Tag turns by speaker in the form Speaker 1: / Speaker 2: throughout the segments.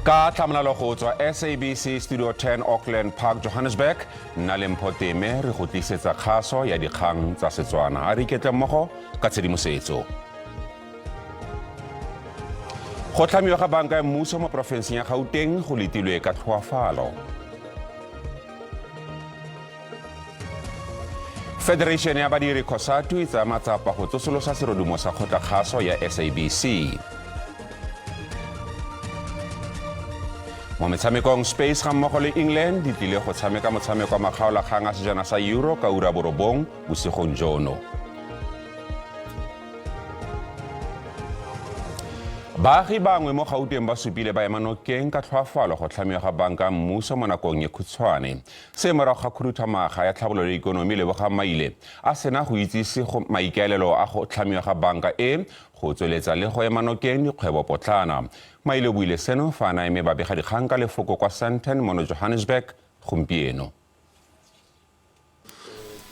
Speaker 1: Ka tlhamalalo go tswa SABC Studio 10 Auckland Park, Johannesburg, nna le Mpho Teme re go tlisetsa kgaso ya dikgang tsa Setswana. A re iketle mmogo ka tshedimosetso. Go tlhamiwa ga banka ya mmuso mo porofenseng ya Gauteng go letilwe ka tlhoafalo. Federation ya badiri COSATU e tsaya matsapa go tsosolosa serodumo sa kgotlakgaso ya SABC. Mo metshamekong, Space ga mmogo le England di tlile go tshameka motshameko wa makgaolakgang a sejana sa Euro ka ura borobong bosigong jono. Baagi bangwe mo Gauteng ba supile ba ema nokeng ka tlhoafalo go tlhamiwa ga banka ya mmuso mo nakong e khutshwane. Se morago ga khuduthamaga ya tlhabololo ya ikonomi Lebogang Maile a sena go itsise go maikaelelo a go tlhamiwa ga banka e go tsweletsa le go ema nokeng dikgwebo potlana. Maile o buile seno fa a na eme babegadikgang ka lefoko kwa Sandton mono Johannesburg gompieno.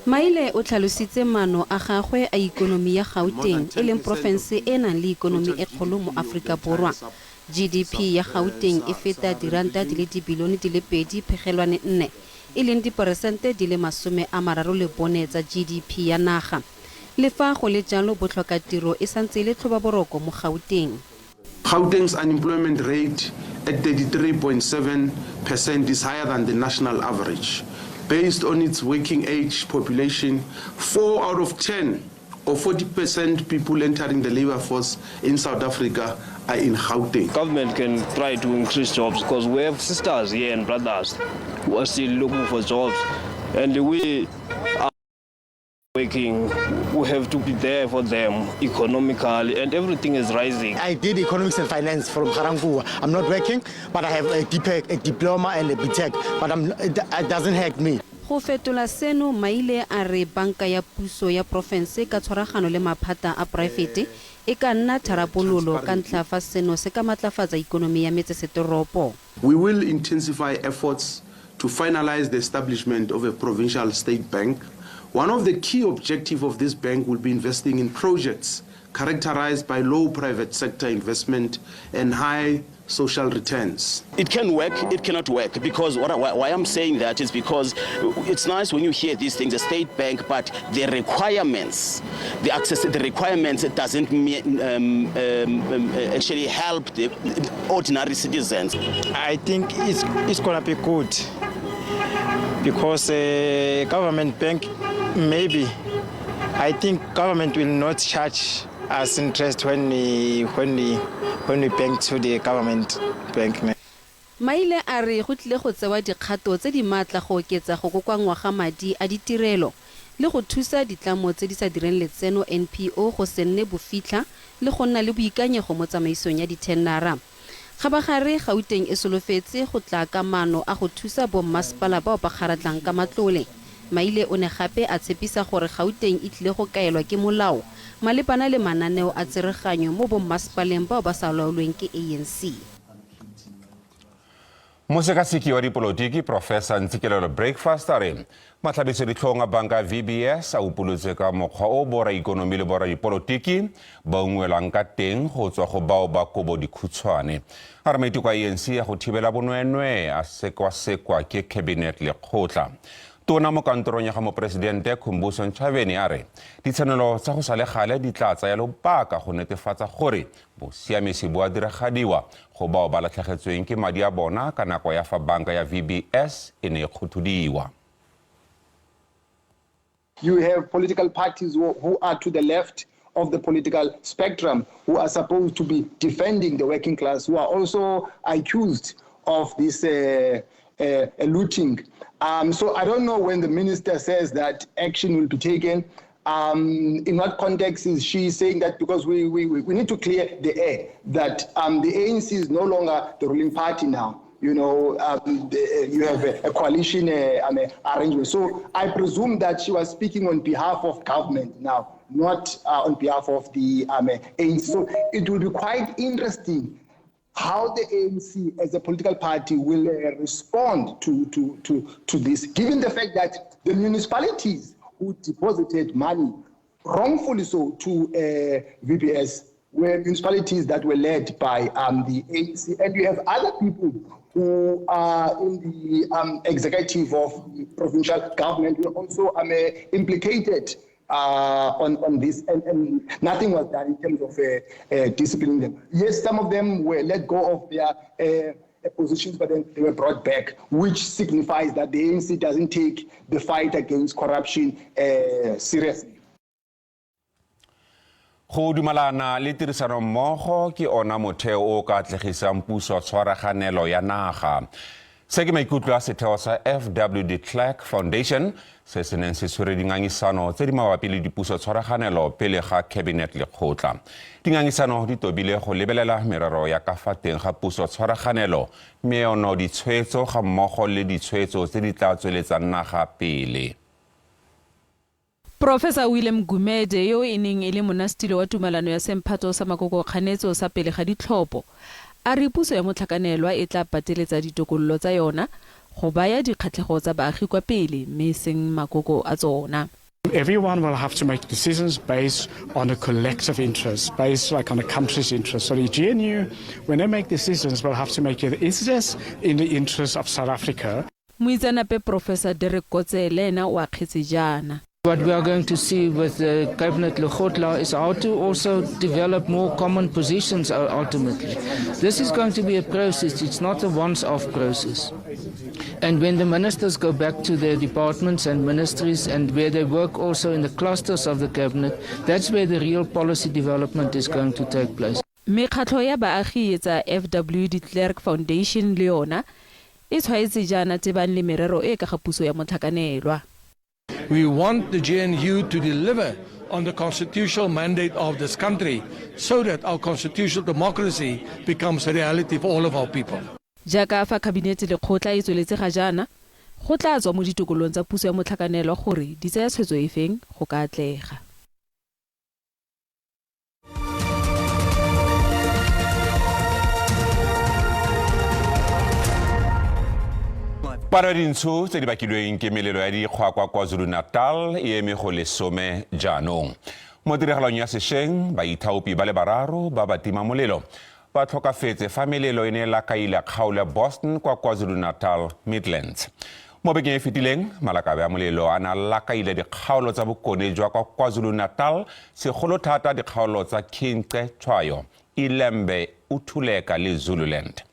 Speaker 2: Maile o tlhalositse maano a gagwe a ikonomi ya Gauteng, e leng porofense e e nang le ikonomi e kgolo mo Aforika Borwa. GDP ya Gauteng e feta diranta di le dibilione di le 2.4, e leng diperesente di le 34 tsa GDP ya naga. Le fa go le jalo, botlhokatiro e santse e le tlhobaboroko mo Gauteng.
Speaker 3: Gauteng's unemployment rate at 33.7% is higher than the national average. Based on its working age population, 4 out of 10 or 40% people entering the labor force in South Africa are in Gauteng.
Speaker 4: Government can try to increase jobs because we have sisters here and brothers who are still looking for jobs, and we are working, we have to be there for them economically, and everything is rising.
Speaker 5: I did economics and finance from Ga-Rankuwa. I'm not working, but I have a DPEC, a diploma and a BTech, but it doesn't help me.
Speaker 2: Go fetola seno, Maile a re banka ya puso ya porofense ka tshwaragano le maphata a poraefete e ka nna tharabololo ka ntlha fa seno se ka matlafatsa ikonomi ya metsesetoropo.
Speaker 3: We will intensify efforts to finalize the establishment of a provincial state bank. One of the key objectives of this bank will be investing in projects characterized by low private sector investment and high social returns.
Speaker 6: It can work, it cannot work, because why I'm saying that is because it's nice when you hear these things, a state bank, but the requirements, the access to the requirements, it doesn't actually help the ordinary citizens.
Speaker 7: I think it's going to be good because a government bank, maybe, I think government will not charge us interest when we bank to the government bank.
Speaker 2: Maile a re go tlile go tsewa dikgato tse di maatla go oketsa go kokoanngwa ga madi a ditirelo le go thusa ditlamo tse di sa direng letseno NPO go se nne bofitlha le go nna le boikanyego mo tsamaisong ya dithendara. Kgabagare, Gauteng e solofetse go tla ka maano a go thusa bommasepala bao ba kgaratlang ka matlole. Maile o ne gape a tshepisa gore Gauteng e tlile go kaelwa ke molao malebana le mananeo a tsereganyo mo bommasepaleng bao ba sa laolweng ke ANC.
Speaker 1: Mosekaseki wa dipolotiki Professor Ntsikelelo Breakfast a re matlhabiso ditlhong a banka VBS a upolotswe ka mokgwa o bora ikonomi le bora dipolotiki ba ungwelwang ka teng go tswa go bao ba kobo dikhutshwane. A re maiteko a ANC ya go thibela bonweenwee a sekwasekwa ke cabinet lekgotla. Tona mo kantorong ya ga moporesidente Khumbudzo Ntshavheni a re ditshenolo tsa go sa le gale di tla tsaya lobaka go netefatsa gore bosiamisi bo a diragadiwa go bao ba latlhegetsweng ke madi a bona ka nako ya fa banka ya VBS e ne e kgothodiwa.
Speaker 8: You have political parties who are to the left of the political spectrum, who are supposed to be defending the working class, who are also accused of this looting. So I don't know when the minister says that action will be taken. In what context is she saying that? Because we need to clear the air that the ANC is no longer the ruling party now. You have a coalition arrangement. So I presume that she was speaking on behalf of government now, not on behalf of the ANC. So it will be quite interesting how the ANC as a political party will respond to this, given the fact that the municipalities who deposited money, wrongfully so, to VBS were municipalities that were led by the ANC. And you have other people who are in the executive of the provincial government who are also implicated on this, and nothing was done in terms of disciplining them. Yes, some of them were let go of their positions, but then they were brought back, which signifies that the ANC doesn't take the fight against corruption seriously.
Speaker 1: Go dumalana le tirisanommogo ke ona motheo o ka atlegisang puso tshwaraganelo ya naga. Se ke maikutlo a setheo sa FW de Klerk Foundation se se neng se tshwere dingangisano tse di mabapi le dipuso tshwaraganelo pele ga cabinet lekgotla. Dingangisano di tobile go lebelela merero ya ka fa teng ga puso tshwaraganelo, meono ditshwetso ga mmogo le ditshwetso tse di tla tsweletsang naga pele.
Speaker 9: Professor Willem Gumede yo e neng e le monastilo wa tumalano ya semphato sa makoko kganetso sa pele ga ditlhopho a re puso ya motlhakanelwa e tla pateletsa ditokololo tsa yona go baya dikgatlhego tsa baagi kwa pele mme seng makoko a tsona.
Speaker 10: Everyone will have to make decisions based on a collective interest, based like on a country's interest. So the GNU, when they make decisions, will have to make it, is this in the interest of South Africa?
Speaker 9: Moitseanape Professor Derek Kotze le ena o akgetse jaana.
Speaker 11: What we are going to see with the Cabinet Lekgotla is how to also develop more common positions ultimately. This is going to be a process, it's not a once-off process. And when the ministers go back to their departments and ministries and where they work also in the clusters of the cabinet, that's where the real policy development is going to take place.
Speaker 9: Mekgatlho ya baagi etsa FW de Klerk Foundation le yona e tshwaetse jaana tebang le merero e ka ga puso ya motlhakanelwa.
Speaker 12: We want the GNU to deliver on the constitutional mandate of this country so that our constitutional democracy becomes a reality for all of our people.
Speaker 9: Jaaka fa kabinete lekgotla e tsweletse ga jaana, go tla tswa mo ditokololong tsa puso ya motlhakanelwa gore di tsaya tshwetso efeng go ka atlega.
Speaker 1: Palo ya dintsho tse di bakilweng ke melelo ya dikgwa kwa KwaZulu-Natal e eme go 10 jaanong. Mo tiragalong ya sešweng, baithaopi ba le bararo ba ba tima molelo ba tlhokafetse fa melelo e ne e lakaile kgaolo ya Boston kwa KwaZulu-Natal Midlands. Mo bekeng e fetileng, malakabe a molelo a ne a lakaile dikgaolo tsa bokone jwa kwa KwaZulu-Natal, segolo thata dikgaolo tsa King Cetshwayo, Ilembe, Uthuleka le Zululand.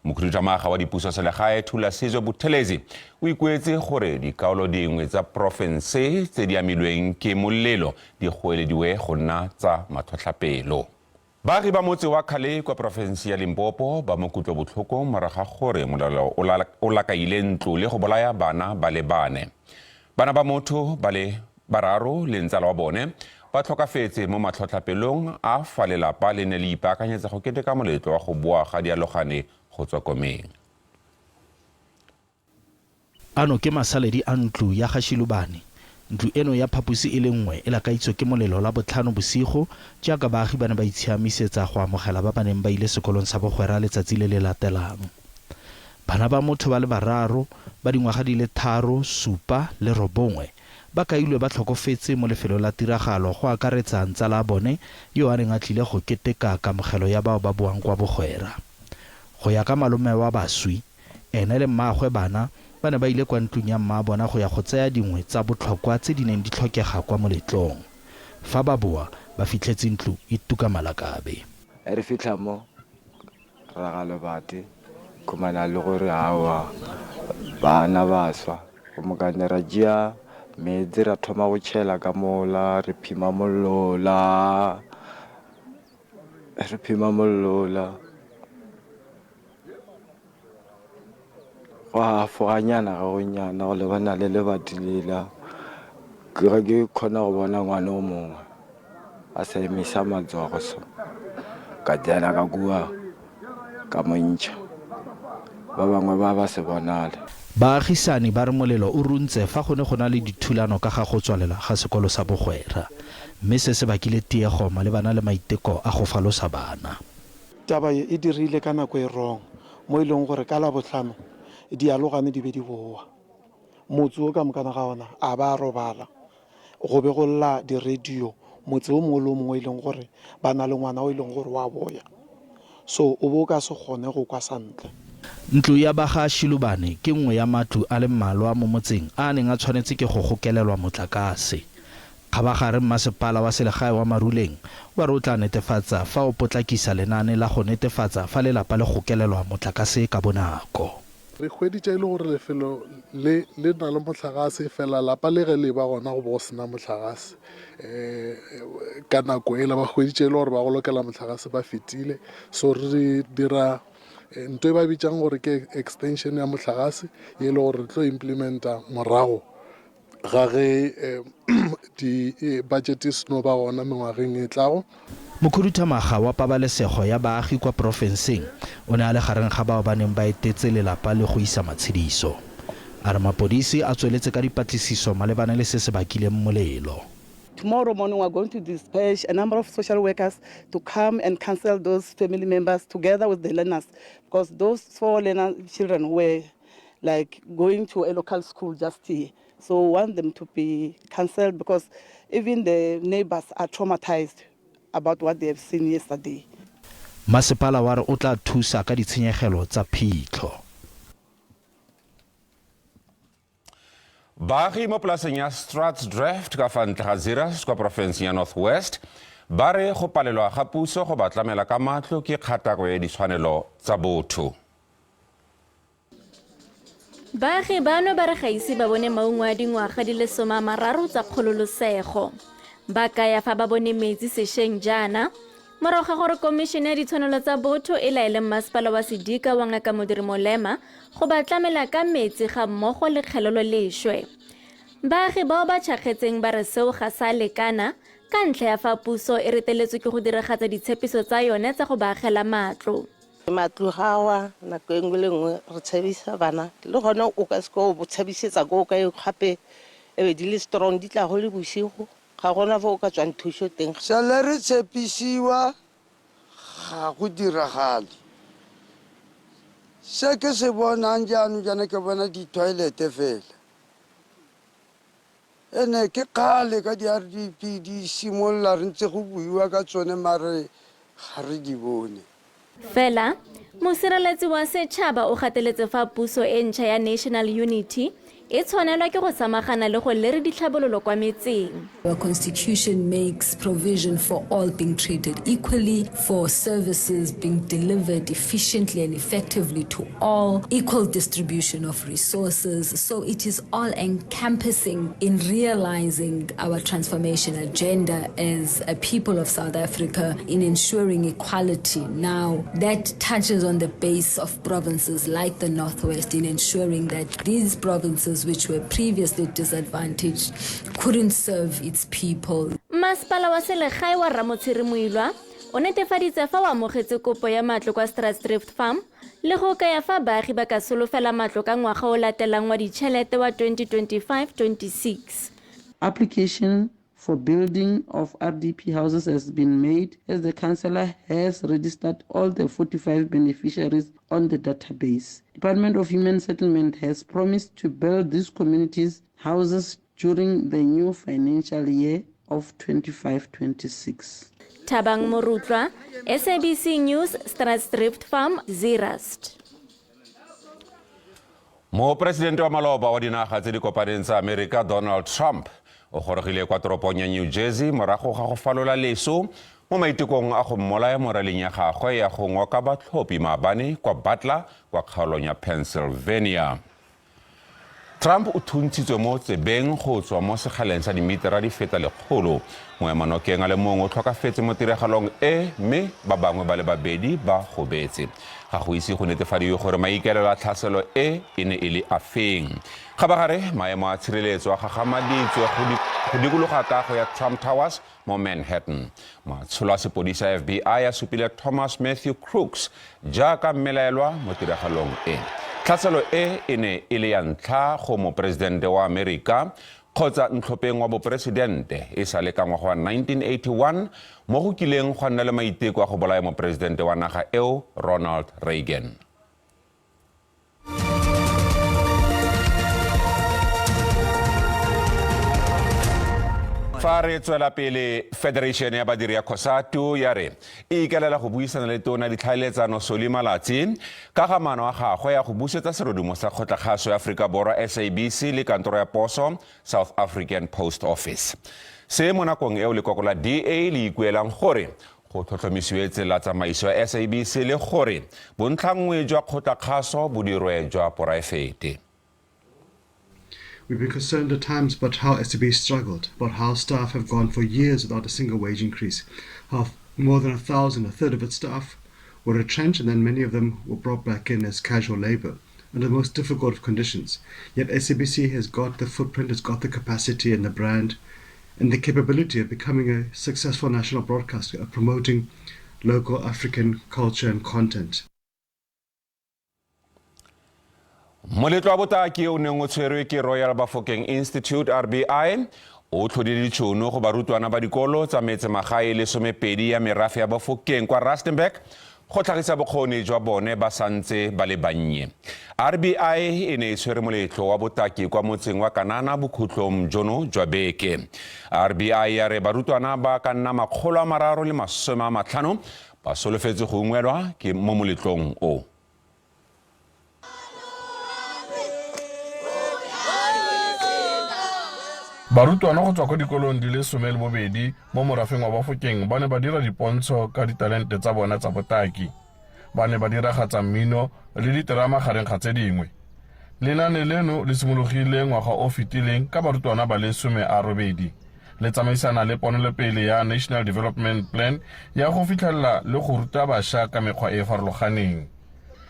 Speaker 1: Mokhuduthamaga wa dipuso selegae Thulasizwe Buthelezi o ikuetse gore dikgaolo dingwe tsa porofense tse di amilweng ke molelo di goelediwe go nna tsa matlhotlhapelo. Baagi ba motse wa Khale kwa porofense ya Limpopo ba mo kutlobotlhoko morago ga gore molelo o lakaile ntlo le go bolaya bana ba le bane. Bana ba motho ba le bararo le ntsala wa bone ba tlhokafetse mo matlhotlhapelong a fa lelapa le ne le ipaakanyetsa go keteka moletlo wa go boa ga dialogane go tswa komeng.
Speaker 13: Ano ke masaledi a ntlo ya ga Shilubane. Ntlo eno ya phaposi e le nngwe e lakaitswe ke molelo la botlhano bosigo jaaka baagi ba ne ba itshiamisetsa go amogela ba ba neng ba ile sekolong sa bogwera letsatsi le le latelang. Bana ba motho ba le bararo ba dingwaga di le 3, 7 le 9 ba kailwe ba tlhokofetse mo lefelong la tiragalo go akaretsa ntsala a bone yo a neng a tlile go keteka kamogelo ya bao ba boang kwa bogwera. Go ya ka malome wa baswi, ene le mmaagwe bana ba ne ba ile kwa ntlong ya mmaabona go ya go tsaya dingwe tsa botlhokwa tse di neng di tlhokega kwa moletlong. Fa ba boa ba fitlhetse ntlo e tuka malakabe.
Speaker 14: Re fitlha mo ragalobate khumana le gore awa bana ba swa go mokane ra jia metsi ra thoma go tšhela ka mola re phima mollola go hafoganyana ga gonyana go lebana le lebati lela ke ga ke kgona go bona ngwana o mongwe a sa emisa matsogo so ka tsena ka kua ka montšha ba bangwe ba ba se bonale.
Speaker 13: Baagisani ba re molelo o runtse fa go ne go na le dithulano ka ga go tswalela ga sekolo sa bogwera mme se se bakile tiego malebana le maiteko a go falosa bana.
Speaker 15: Taba e dirile ka nako e wrong mo e leng gore ka la botlhano dialogane di be di boa motse o ka mokana ga ona a ba robala go be go lla di-radio Motse o mongwe le o mongwe e leng gore ba na le ngwana o e leng gore wa boya. So o bo o ka se kgone go kwa sa ntle.
Speaker 13: Ntlo ya ba ga Shilubane ke nngwe ya matlo a le mmalwa mo motseng a a neng a tshwanetse ke go gokelelwa motlakase. Kgabagare mmasepala wa selegae wa Maruleng wa re o tla netefatsa fa o potlakisa lenaane la go netefatsa fa lelapa le gokelelwa motlakase ka bonako.
Speaker 16: Re hweditše e le gore lefelo le le na le mohlagase, fela lapa le ge le eba gona go be go se na mohlagase. Ka nako ela ba hweditše e le gore ba go lokela mohlagase ba fetile, so re dira nto e ba bitšang gore ke extension ya mohlagase ye e le gore re tlo implementa morago ga ge di-budget e seno ba gona mengwageng e tlago.
Speaker 13: Mokhuduthamaga wa pabalesego ya baagi kwa porofenseng o ne a le gareng ga bao ba neng ba etetse lelapa le go isa matshediso. A re mapodisi a tsweletse ka dipatlisiso malebana le se se bakileng molelo.
Speaker 17: Tomorrow morning we are going to dispatch a number of social workers to come and counsel those family members together with the learners, because those 4 learner children were going to a local school just here. So we want them to be counseled because even the neighbors are traumatized about what they have seen yesterday.
Speaker 13: Masepala wa re o tla thusa ka ditshenyegelo tsa phitlho.
Speaker 1: Baagi mo polaseng ya Stratsdrift ka fa ntle ga Zeerust kwa porofenseng ya North West ba re go palelwa ga puso go ba tlamela ka matlo ke kgatako ya ditshwanelo tsa botho.
Speaker 18: Baagi bano ba re ga ise ba bone maungo a dingwaga di le 30 tsa kgololosego. Ba kaya fa ba bone metsi sešweng jaana morago ga gore komišene ya ditshwanelo tsa botho e laele mmasepala wa Sedika wa Ngaka Modiri Molema go ba tlamela ka metsi ga mmogo le kgelelo lešwe. Baagi bao ba tšhakgetseng ba re seo ga sa lekana ka ntlha ya fa puso e reteletswe ke go diragatsa ditshepiso tsa yone tsa go ba agela matlo.
Speaker 19: Matlo ga wa nako e nngwe le nngwe re tshabisa bana le gone o ka se ke o tshabisetsa ko kae gape e be di le strong di tla go le bosigo ga gona fo o ka tswang thuso teng.
Speaker 20: Sale re tshepisiwa ga go diragale. Se ke se bonang jaanong jaana ke bona di-toilet fela. Ene ke kgale ka di-R_D_P di simolola re ntse go buiwa ka tsone mare ga re di bone.
Speaker 18: Fela, mosireletsi wa setšhaba o gateletse fa puso e ntšha ya National Unity e tshwanelwa ke go samagana le go lere ditlhabololo kwa metseng.
Speaker 21: Our constitution makes provision for all being treated equally, for services being delivered efficiently and effectively to all, equal distribution of resources. So it is all encompassing in realizing our transformation agenda as a people of South Africa in ensuring equality. Now, that touches on the base of provinces like the Northwest in ensuring that these provinces which were previously disadvantaged couldn't serve its people.
Speaker 18: Masepala wa selegae wa Ramotshere Moilwa o netefaditse fa o amogetse kopo ya matlo kwa Stratsdrift Farm le go kaya fa baagi ba ka solofela matlo ka ngwaga o latelang wa ditšhelete wa 2025-26.
Speaker 22: Application for building of RDP houses has been made as the councillor has registered all the 45 beneficiaries on the database. Department of Human Settlement has promised to build these communities houses during the new financial year of 25-26.
Speaker 18: Thabang Morutlwa, SABC News, Stratsdrift Farm, Zeerust.
Speaker 1: Moporesidente wa maloba wa dinaga tse di kopaneng tsa Amerika Donald Trump o gorogile kwa toropong ya New Jersey morago ga go falola leso mo maitekong a go mmolaya mo raleng ya gagwe ya go ngoka batlhophi maabane kwa Butler kwa kgaolong ya Pennsylvania. Trump o thuntshitswe mo tsebeng go tswa mo segaleng sa dimitara di feta 100. Moemanokeng a le mongwe o tlhokafetse mo tiragalong e mme ba bangwe ba le babedi ba gobetse. Ga go ise go netefadiwe gore maikaelelo a tlhaselo e e ne e le afeng. Kgabagare maemo a tshireletso a gagamaditswe go dikologa kago ya Trump Towers mo Manhattan. Matsholo a sepodisi a FBI a supile Thomas Matthew Crooks jaaka mmelaelwa mo tiragalong e. Tlhaselo e e ne e le ya ntlha go moporesidente wa Amerika kgotsa ntlhopheng wa boporesidente e sa le ka ngwaga wa 1981 mo go kileng gwa nna le maiteko a go bolaya moporesidente wa naga eo Ronald Reagan. Fa re tswela pele, Federation ya badiri ya Cosatu ya re e ikaelela go buisana le tona ditlhaeletsano Solly Malatsi ka ga maano a gagwe ya go busetsa serodumo sa kgotlakgaso ya Aforika Borwa SABC le kantoro ya poso South African Post Office. Se mo nakong eo lekoko la DA le ikuelang gore go tlhotlhomisiwe tsela tsamaiso ya SABC le gore bontlhanngwe jwa kgotlakgaso bo dirwe jwa poraefete.
Speaker 4: We've been concerned at times about how SABC struggled, about how staff have gone for years without a single wage increase, how more than 1,000, a third of its staff, were retrenched and then many of them were brought back in as casual labor under the most difficult of conditions. Yet SABC has got the footprint, it's got the capacity and the brand and the capability of becoming a successful national broadcaster, of promoting local African culture and content.
Speaker 1: Moletlo wa botaki o neng o tshwerwe ke Royal Bafokeng Institute, RBI, o tlhodile ditšhono go barutwana ba dikolo tsa metsemagae le 12 ya merafe ya Bafokeng kwa Rustenburg go tlhagisa bokgoni jwa bone ba santse ba le bannye. RBI e ne e tshwere moletlo wa botaki kwa motseng wa Kanana bokhutlong jono jwa beke. RBI ya re barutwana ba ka nna 350 ba solofetse go ungwelwa ke mo moletlong o.
Speaker 5: Barutwana go tswa kwa dikolong di le 12 mo morafeng wa Bafokeng ba ne ba dira dipontsho ka ditalente tsa bona tsa botaki. Ba ne ba diragatsa mmino le diterama gareng ga tse dingwe. Lenane leno le simologile ngwaga o fetileng ka barutwana ba le 18. Le tsamaisana le ponelopele ya National Development Plan ya go fitlhelela le go ruta bašwa ka mekgwa e e farologaneng.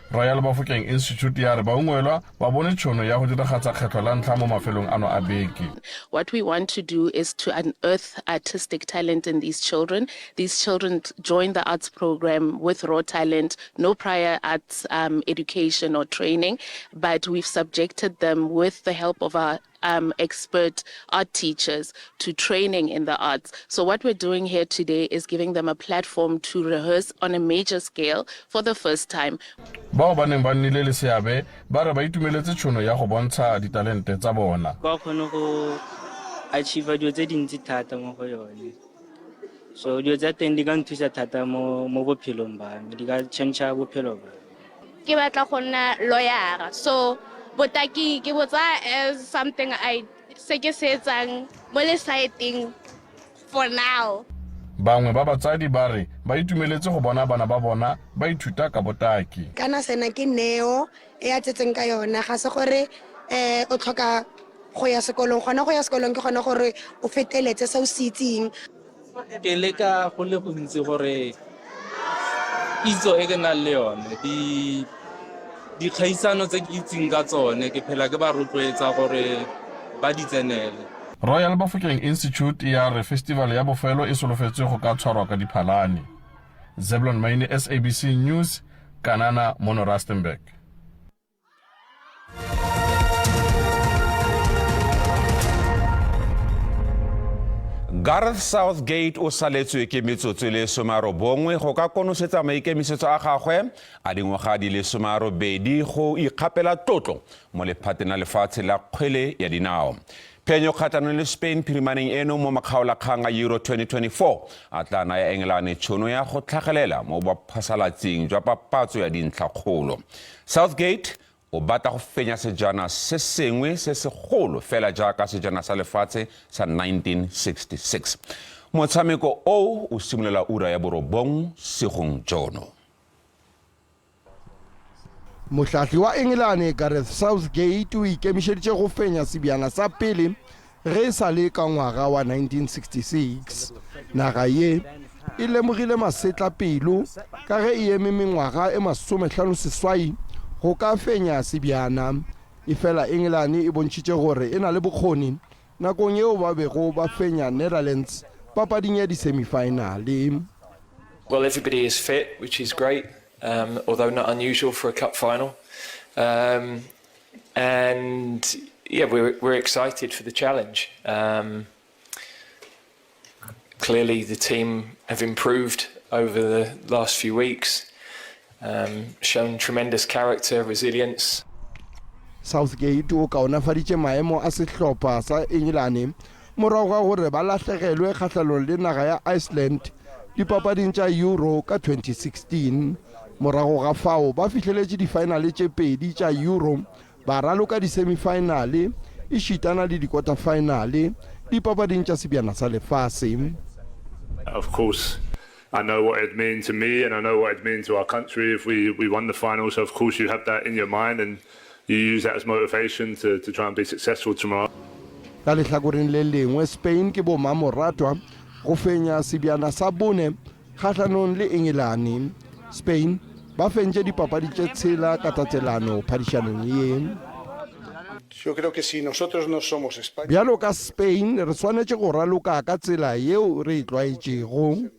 Speaker 5: Royal Bafokeng Institute ya re baungwelwa ba bone tšhono ya go diragatsa kgetlho la ntlha mo mafelong ano a beke.
Speaker 23: What we want to do is to unearth artistic talent in these children. These children join the arts program with raw talent, no prior arts education or training, but we've subjected them with the help of our expert art teachers to training in the arts. So what we're doing here today is giving them a platform to rehearse on a major scale for the first time.
Speaker 5: Bao ba neng ba nnile le seabe ba re ba itumeletse tšhono ya go bontsha ditalente tsa bona.
Speaker 24: Kwa kgone go achieve dilo tse dintsi thata mo go yone. So dilo tsa teng di ka nthusa thata mo bophelong ba me, di ka change bophelo ba.
Speaker 25: Ke batla go nna lawyer, so botaki ke bo tsaya as something I se ke se etsang mo le side for now.
Speaker 5: Bangwe ba batsadi ba re ba itumeletse go bona bana ba bona ba ithuta ka botaki.
Speaker 26: Kana sena ke neo e a tsetseng ka yona, ga se gore o tlhoka go ya sekolong, gona go ya sekolong ke gona gore o feteletse se o se itseng.
Speaker 27: Ke leka go le gontsi gore kitso e ke nang le yone, dikgaisano tse ke itseng ka tsone, ke phela ke ba rotloetsa gore ba di tsenele.
Speaker 5: Royal Bafokeng Institute ya re festival ya bofelo e solofetswe go ka tshwarwa ka Diphalane. Zeblon Maine, SABC News, Kanana mono Rustenburg.
Speaker 1: Gareth Southgate o saletswe ke metsotso e le 90 go ka konosetsa maikemisetso a gagwe a dingwaga di le 80 go ikgapela tlotlo mo lephateng la lefatshe la kgwele ya dinao. Phenyo kgatlhanong le Spain phirimaneng eno mo makgaolakgang a Euro 2024 a tla naya Engelane tšhono ya go tlhagelela mo bophasalatsing jwa papatso ya dintlhakgolo. Southgate o batla go fenya sejana se sengwe se segolo fela jaaka sejana sa lefatshe sa 1966. Motshameko oo o simolola ura ya 9 sigong jono.
Speaker 28: Mohlahli wa Engelane Gareth Southgate o ikemišeditše go fenya sebjana sa pele ge e sa le ka ngwaga wa 1966. Naga ye e lemogile masetlapelo ka ge e eme mengwaga e 58 go ka fenya sebjana. Efela Engelane e bontšhitše gore e na le bokgoni nakong yeo ba bego ba fenya Netherlands papading ya di-semifinale.
Speaker 29: Well, everybody is fit, which is great, although not unusual for a cup final. And yeah, we're excited for the challenge. Clearly the team have improved over the last few weeks, shown tremendous character, resilience.
Speaker 28: Southgate o kaonafaditše maemo a sehlopha sa Engelane morago ga gore ba lahlegelwe kgahlanong le naga ya Iceland dipapading tša Euro ka 2016. Morago ga fao ba fihleletše difaenale tše pedi tša Euro, ba raloka disemifaenale ešitana le dikotafaenale dipapading tša Sebjana sa Lefase.
Speaker 2: Of course I know what it'd mean to me and I know what it'd mean to our country if we, we won the final. So of course you have that in your mind and you use that as motivation to, to try and be successful tomorrow.
Speaker 28: Ka lehlakoreng le lengwe, Spain ke bomamoratwa go fenya sebjana sa bone kgahlanong le Engelane. Spain ba fentše dipapadi tše tshela ka tatelano phadišanong ye. Bjalo ka Spain, re swanetše go raloka ka tsela yeo re e tlwaetšego.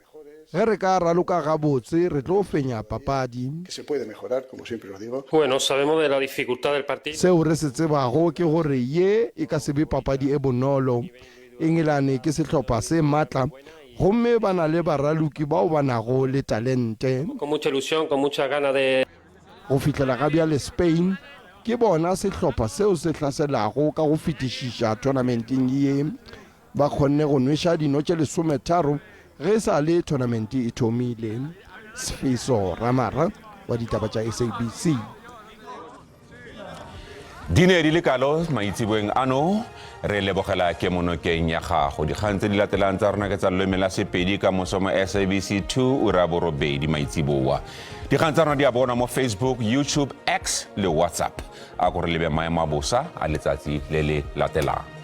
Speaker 28: Ge re ka raloka gabotse, re tlo fenya papadi. Seo re se tsebago ke gore ye e ka se be papadi e bonolo. Engelane ke sehlopha se matla gomme ba na le baraloki bao ba nago le talente. Go fihlela ga bjale Spain ke bona sehlopha seo se hlaselago ka go fetišiša tournamenteng ye. Ba kgonne go nweša dino tše lesometharo ge e sa le thonamente e thomile. Sfiso Ramara wa ditaba tša SABC.
Speaker 1: Di ne di le kalo maitseboeng ano re lebogela kemonokeng ya gago. Dikgang tse di latelang tsa rona ke tsa loleme la Sepedi ka moso mo SABC 2 ura borobedi maitseboa. Dikgang tsa rona di a bonwa mo Facebook, YouTube, X le WhatsApp. A ko re lebe maemo a bosa a letsatsi le le latelang.